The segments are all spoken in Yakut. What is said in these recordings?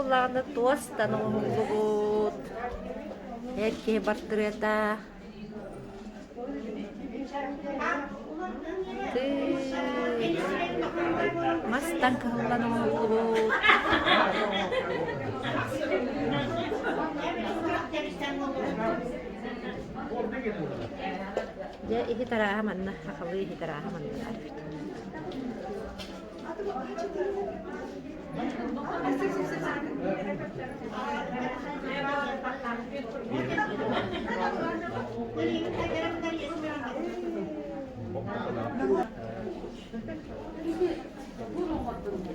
буоллаҕына туостан оҥоһуллубут. Эр киһи бартырыата. Мастан кыһыллан оҥоһуллубут. Дьэ иһит арааһа манна, сахалыы иһит арааһа манна баар эбит.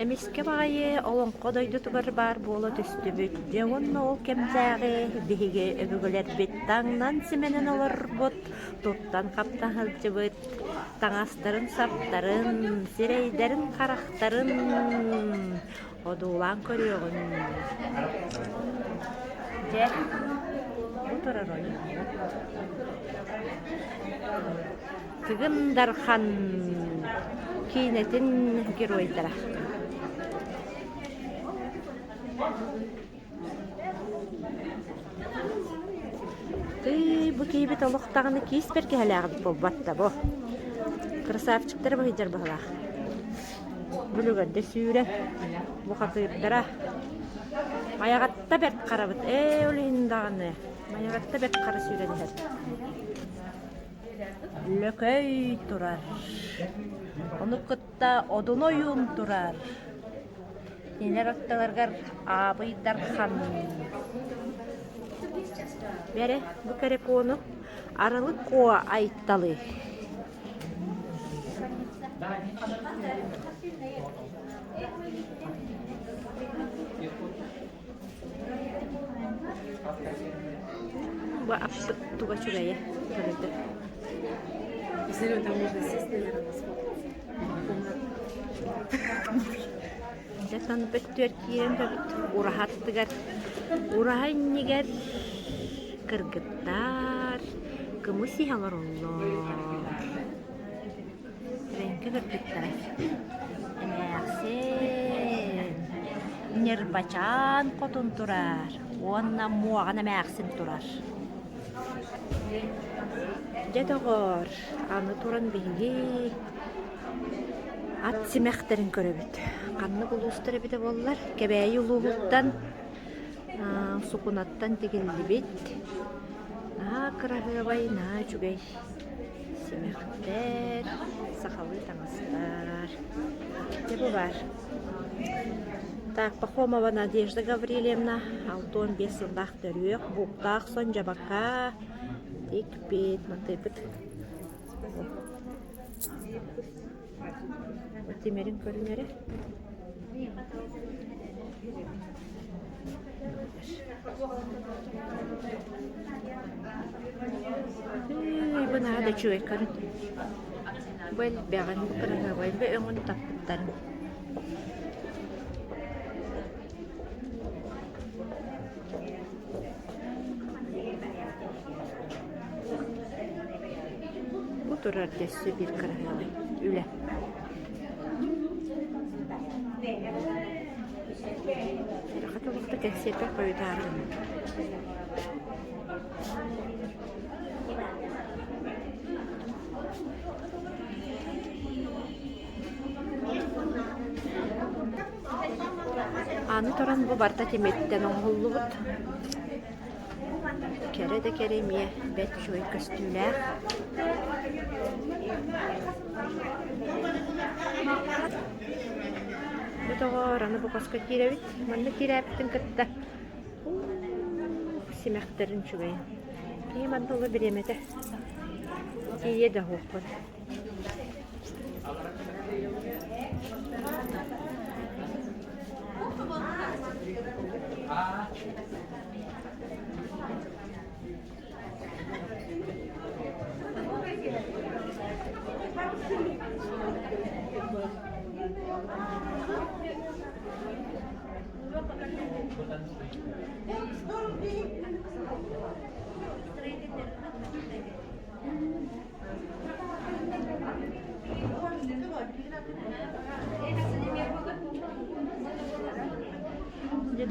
Эмискэ баҕайы олоҥхо дойдутугар баар буола түстүбүт. Дьэ уонна ол кэмтээҕи биһиги өбүгэлэрбит таҥнан-симэнэн олорбут, туттан-хаптан сылдьыбыт таҥастарын-саптарын, сирэйдэрин-харахтарын одуулаан көрүөҕүҥ. Дьэ, бу турар ойууммут. Тыгын Дархан киинэтин геройдара. Тыый, бу киһибит олох даҕаны киис бэргэһэлээҕит буолбат да бу. Красавчиктара быһыйдьар быһылаах. Бүлүгэрдэ сүүрэ, бухатыырдара. Майаҕатта бэрт харабыт, ээ ол иһин даҕаны Майаҕатта бэрт хара сүүрэн иһэр. Лөкөй турар. Ону кытта Одун ойуун турар. Кинилэр аттыларыгар Аабый Дархан. Бэрэ, бу кэрэ куону Арылык Куо Айталы. Бу аппыт туга үчүгэйэ көрөтө. Серега, там можно сесть, наверное, сфоткаться. Дьэ санпыт түөрт киирэн көбүт ураһа аттыгар ураһа иннигэр кыргыттар кымыс иһэ олороллор. Эбэҥки кыргыттара эмээхсин Ньырбачаан хотун турар уонна Муоҕан эмээхсин турар. Дьэ доҕоор, аны туран биһиги ат симэхтэрин көрөбүт. Ханнык улуустар эбитэ буоллар, Кэбээйи улууһуттан, сукунаттан тигиллибит. Наһаа кыраһыабай, наһаа үчүгэй Симэхтэр, сахалыы таҥастар. Дьэ бу баар. Так, Пахомова Надежда Гаврильевна, 65 сыллаах төрүөх, бууктаах сон дьабака, тикпит, матыйбыт. Тимирин көрүнэрэ. Бу наһаа да үчүгэй көрүн. Бу элбэҕин, бу кыраһыабай, бу өҥүн таппыттарын. Бу турар өссө биир кыраһыабай үлэ. Хатылыкта кэнсиэрпэр хойутаары Аны туран бу барыта тимиртэн оҥоһуллубут. Кэрэ да кэрэ эмиэ бэрт үчүгэй көстүүлээх. Бу тоҕоор, аны бу хоско киирэбит. Манна киирээппитин кытта симэхтэрин үчүгэйин. Киһи манна олор бириэмэтэ тиийиэ да оһуохпут.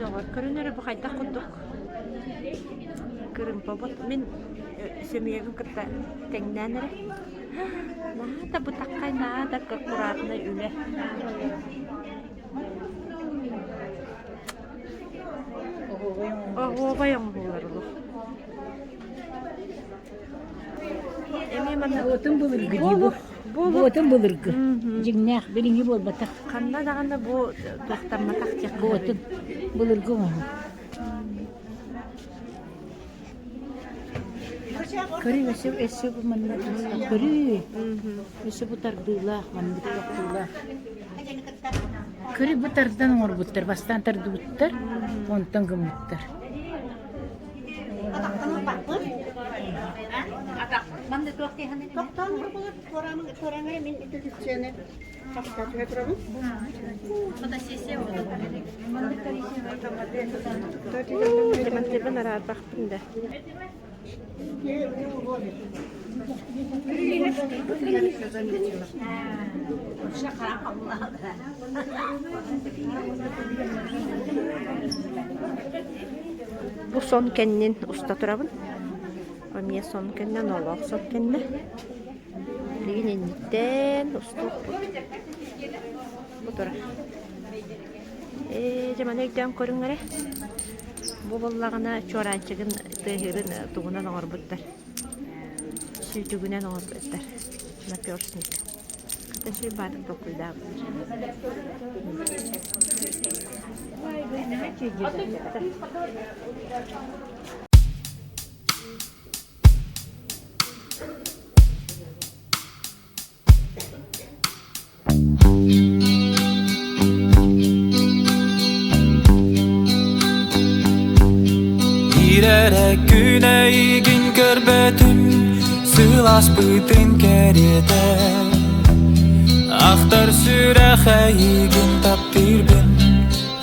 доҕор, көрүн эрэ бу хайдах курдук кырыымпабыт. Мин сөмүйэбин кытта тэҥнээн эрэ. Наһаа да бытаххай, наһаа да аккуратнай үлэ. Оһуобай оҥоһуулар олох. Эмиэ манна Буотун былыргы дии бу. Буотун былыргы. Дьиҥнээх билиҥҥи буолбатах. Ханна даҕаны бу туохтамматах диэх Буотун былыргы оҥоһуу. Көрүҥ өссө өссө бу манна көрүүй. Өссө бу тардыылаах, маннык тохтуулаах. Көрү бу тардан оҥорбуттар, бастаан тардыбыттар, онтон гыммыттар. Мантыбын араарбахпын да. Бу сон кэннин уста турабын. Эмиэ сон кэннэ, ноолоох сон кэннэ. Билигин инниттэн устуохпут. Бу турар. Ээ, дьэ маны өйдөөн көрүҥ эрэ. Бу буоллаҕына чуораанчыгын тыаһыырын тугунан оҥорбуттар. Сүүтүгүнэн оҥорбуттар. Наперстник. Хата үчүгэй баатык толкуйдаабыттар. Киирэрэ күн эйигин көрбөтүм, сыласпытын кэриэтэ. Ахтар сүрэх эйигин таптыырбын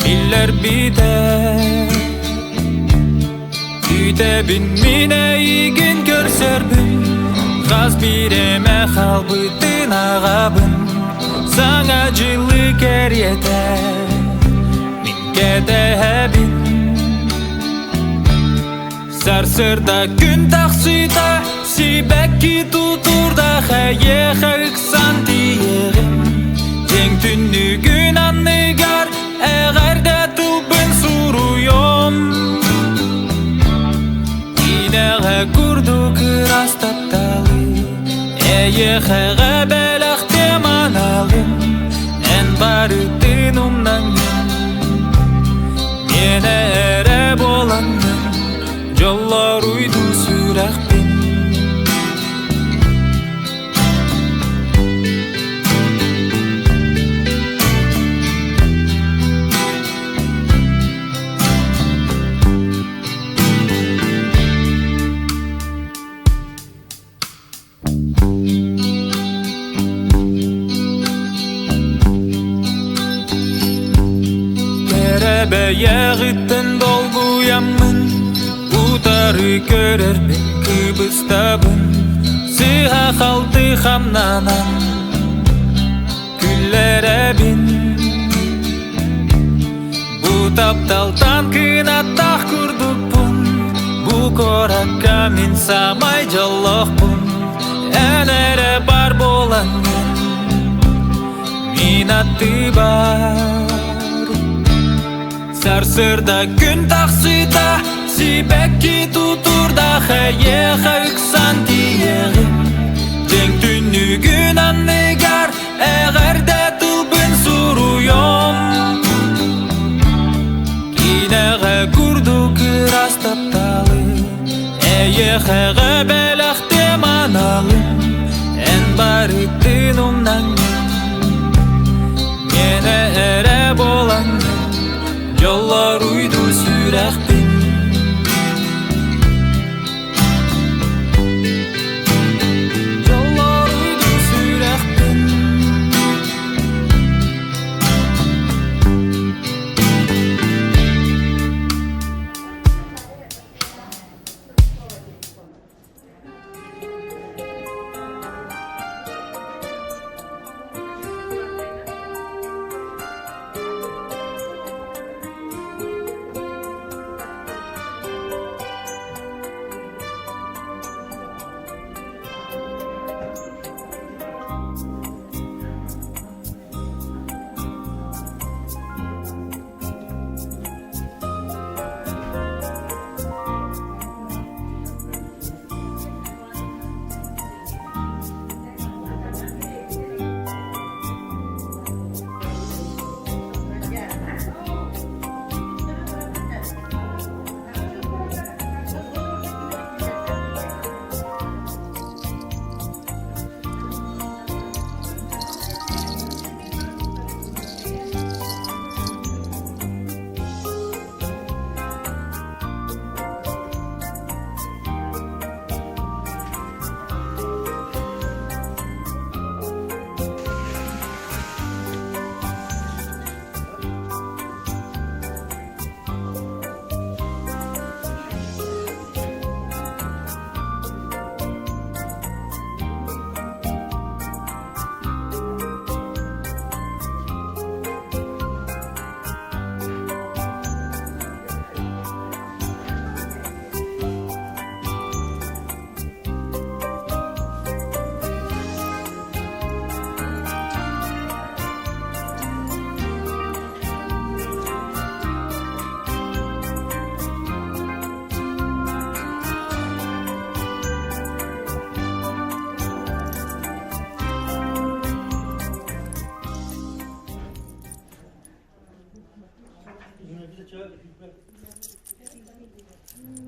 биллэрбитэ. Күүтэбин мин эйигин көрсөрбүн, хас бииримэ хаалбытын аҕабын, саҥа дьылы кэриэтэ мин кэтэһэбин. Сарсыарда күн тахсыыта сибэкки тутуурдаах эйиэхэ ыксан тиийэҕин. Дьиҥ түннүгүн анныгар эҕэрдэ тылбын суруйуом. Киинэҕэ курдук ыраас тапталы эйиэхэҕэ бэлэхтиэм аналым. Эн барытын умнаҥҥын, миэнэ эрэ буолаҥҥын, дьоллоруйду сүрэхпин. Кэрэбэйэҕиттэн долгуйаммын, утары көрөрбүн кыбыстабын, сыыһа-халты хамнанан күллэрэбин. Бу тапталтан кынаттаах курдукпун, бу куоракка мин саамай дьоллоохпун, эн эрэ бар буолаҥҥын мин аттыбар. Сарсыарда күн тахсыыта сибэкки тутуурдаах эйиэхэ ыксан тиийэҕин. Дьиҥ түннүгүн анныгар эҕэрдэ тылбын суруйуом. Киинэҕэ курдук ыраас тапталы эйиэхэҕэ бэлэхтиэм аналым. Эн барытын умнаҥҥын, миэнэ эрэ буолаҥҥын, дьоллоруйду сүрэхпин. Дьоллоруйду сүрэхпин.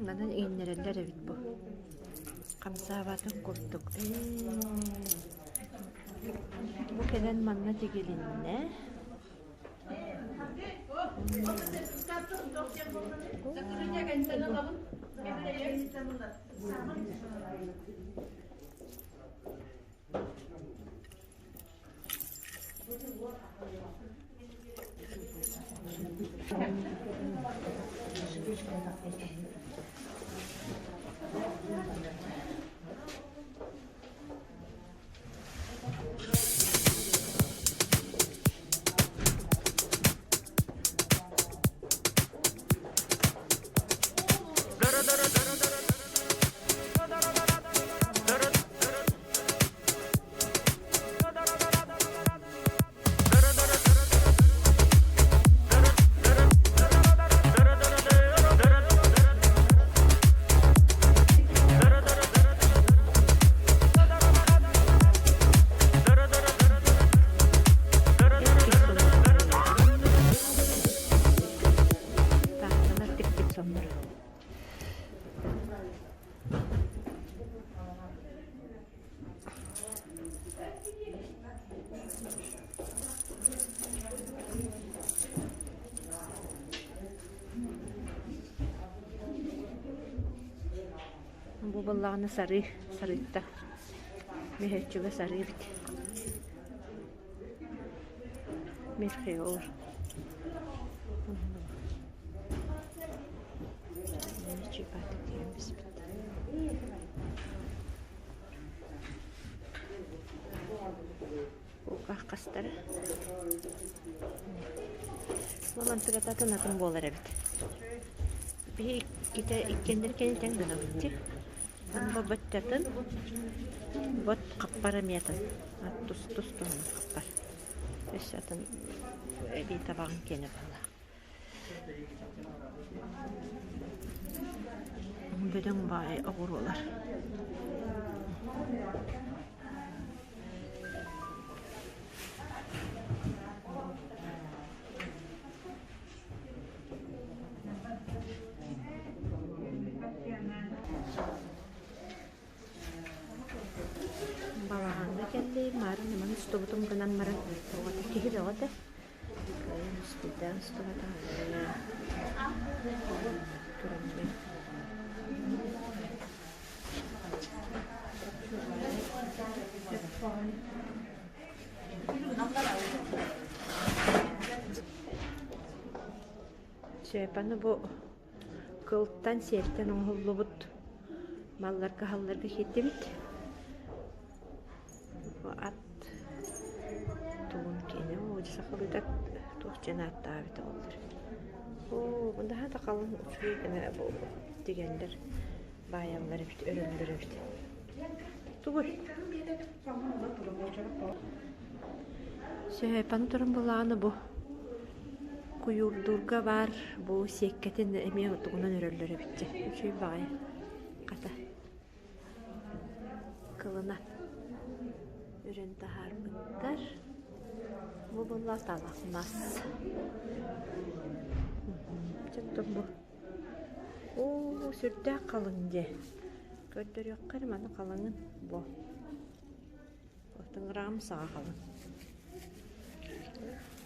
Манан иҥнэрэллэр эбит бу. Хамсаабатын курдук. Бу кэлэн манна тигилиннэ. Таатталар тикпит соннор. Бу буоллаҕына сарыы, сарыытта. Мөһөөччүгэ сарыы эбит. Мельхиор. Кулгаах хастара. Мамантыгата атын атын буолар эбит. Биһи иккитэ иккиэннэр кэнниттэн гынабыт дии. Бу баччатын, бот хаппар эмиэ атын. Тус тус туһунан хаппар. Өссө атын эбии табаҕын киэнэ буолла. Бөдөҥ баай оҕуруолар. Балаҕаҥҥа кэллим, маарын ыман устубутум гынан баран, оҕото киһи бөҕөтө. Кыайан устуйдаан устубатах Тураммын. Сөп, аны бу кылтан, сиэлтэн оҥоһуллубут малларга аһалларга киирдибит. Бу ат тугун киэнэ оо дьэ сахалыыта туох диэн ааттаабыта буоллар. Оо, наһаа да халыҥ үчүгэй гына бу тигэллэр, баайаллар эбит, өрөллөр эбит. Тугуй? Сөһөпаны туран буллаҕына бу куйуурдуурга баар бу сиэккэтин эмиэ тугунан өрөллөр эбит дьэ. Үчүгэй баҕайы хата кылына үрэн таһаарбыттар. Бу буолла талах мас. Чэ бу. Оо, сүрдээх халыҥ дьэ. Көрдөрүөххэ эрэ маны халыҥын бу. Тыҥыраҕым саҕа халыҥ.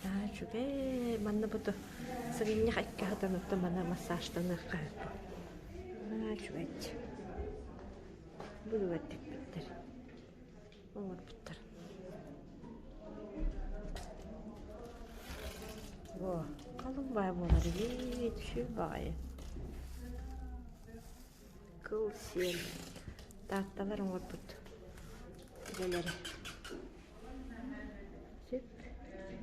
Аа, үчүгэй. Манна бу сыгынньах икки сытан оттон маны массажтаныахха сөп. Аа, үчүгэйчи. Бүлүгэр тикпиттэр. Оҥорбуттар. Во, халыҥ баай буолар эбит, үчүгэй баҕайы. Кыл сиэл Таатталар оҥорбут үлэлэрэ. Сөп.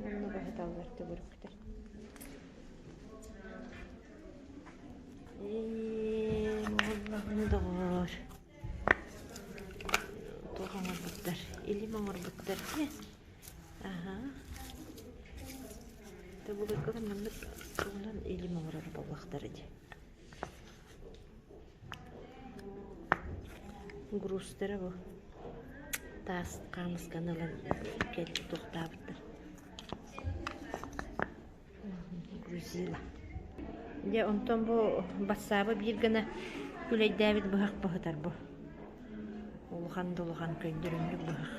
Онно баһыталлар төгүрүктэр. Ээ, буоллаҕына доҕоор. Туох оҥорбуттар? Илим оҥорбуттар дии. Аһа. Былыргылар маннык тугунан илим оҥорор буоллахтара дии. Грузтара бу таас хаамысканы ылан кэлбит туохтаабыттар. Грузила. Дьэ онтон бу бассаабы биир гына күлэйдээбит быһах быһытар бу. Улахан да улахан көйдөрүннүк быһах.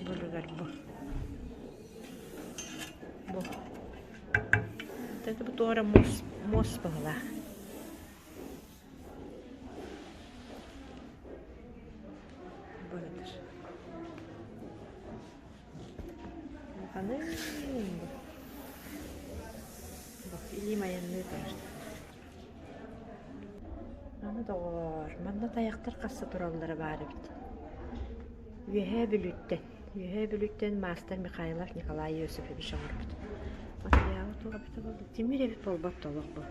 Былыгар бу. Бу. Это бу туора муос, муос быһылаах. Быһытар. Улаханын бу. Бу илиим айанныы турар. Аны доҕоор, манна тайахтар хасса тураллара баар эбит. Үөһээ Бүлүүттэн, Үөһээ Бүлүүттэн маастар Михайлов Николай Иосифович оҥорбут. Матырыйаала туох эбитэ буолла? Тимир эбит буолбат да олох бу.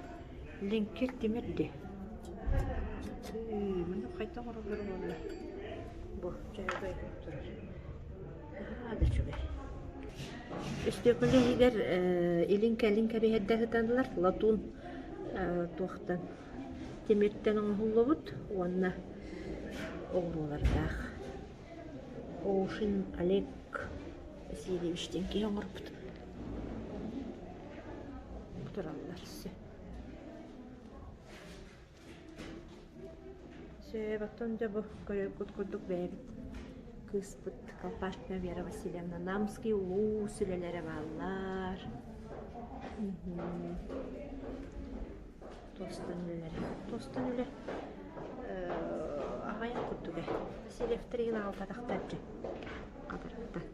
Лиҥкир тимир дии. Маны хайдах оҥороллоро буолла? Бу дьөһөгөй турар. Наһаа да үчүгэй. Өстүөкүлэ иһигэр илин-кэлин кэбиһэрдэ сыталлар. Латун туохтан тимиртэн оҥоһуллубут уонна оҕуруолардаах. Оушин Олег Васильевич диэн киһи оҥорбут. Тураллар өссө. Сөп, оттон дьэ бу көрөргүт курдук бэйэбит кыыспыт Колпашкина Вера Васильевна Намский улуус үлэлэрэ бааллар. Туостан үлэлэрэ. Туостан үлэ аҕыйах курдук ээ. Васильевтар игин аҕалбатахтар дьэ. Хатарыттан.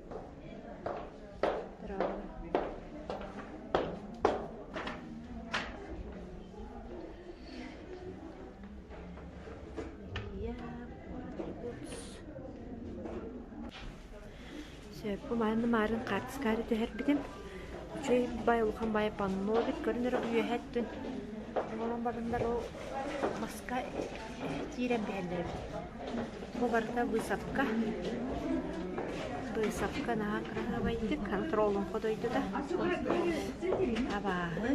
Сөп, бу манна маарын хаартыскаары түһэрбитим. Үчүгэй бай улахан бай панно эбит көрүн эрэ үөһэ өттүн оҥорон бараннар ол маска киирэн биһэллэр эбит. Бу барыта быысапка. Быысапка наһаа кыраһыабайдык, олоҥхо дойдута. Абааһы,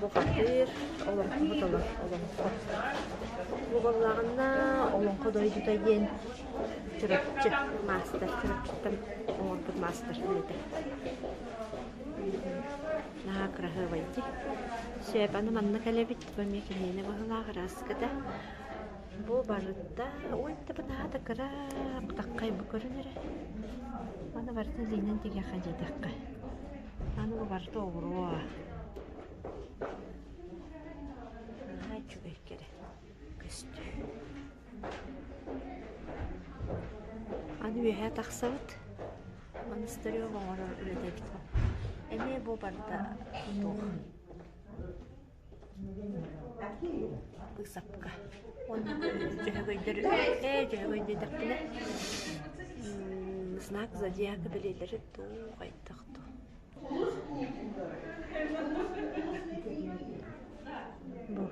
бухатыыр, олоҥхоһут олоҥхо. Бу буоллаҕына олоҥхо дойдута диэн Чурапчы маастар, Чурапчыттан оҥорбут маастар үлэтэ. Наһаа кыраһыабай дии. Сөп, аны манна кэлэбит, бу эмиэ киниэнэ быһыылаах ырааската. Бу барыта, ой, да наһаа да кыра, бытаххай бу көрүн эрэ. Аны барыта илиинэн тигиэххэ диэтэххэ. Аны бу барыта оҕуруо. Наһаа үчүгэй кэрэ көстүү. Аны үөһээ тахсабыт. Монастырёв оҥорор үлэтэ эбит. Эмиэ бу барыта туох Быысапка. Уонна дьөһөгөйдөр ээ дьөһөгөй диэтэхпинэ знак зодиака бэлиэлэри дуу хайдах дуу. Бу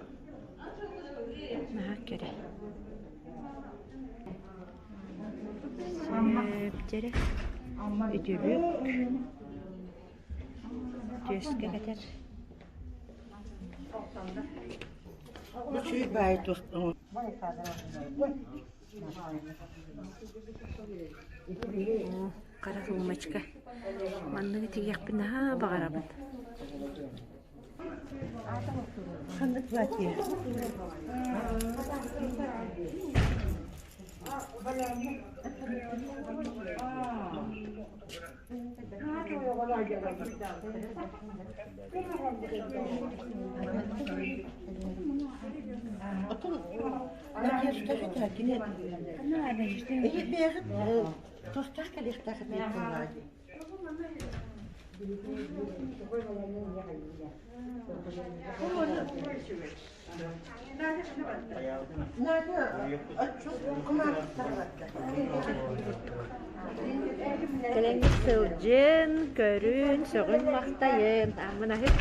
наһаа кэрэ. Сөптөрө үтүлүк түөскэ кэтэр. Үчүгэй баайы туох Хара сумочка. Манныгы тигиэхпин наһаа баҕарабын. Ханнык платье? Кэлэҥҥит сылдьын, көрүн, сөҕүн-махтайын. Аммынаһыт.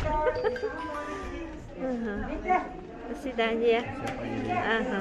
До свидания. Ага.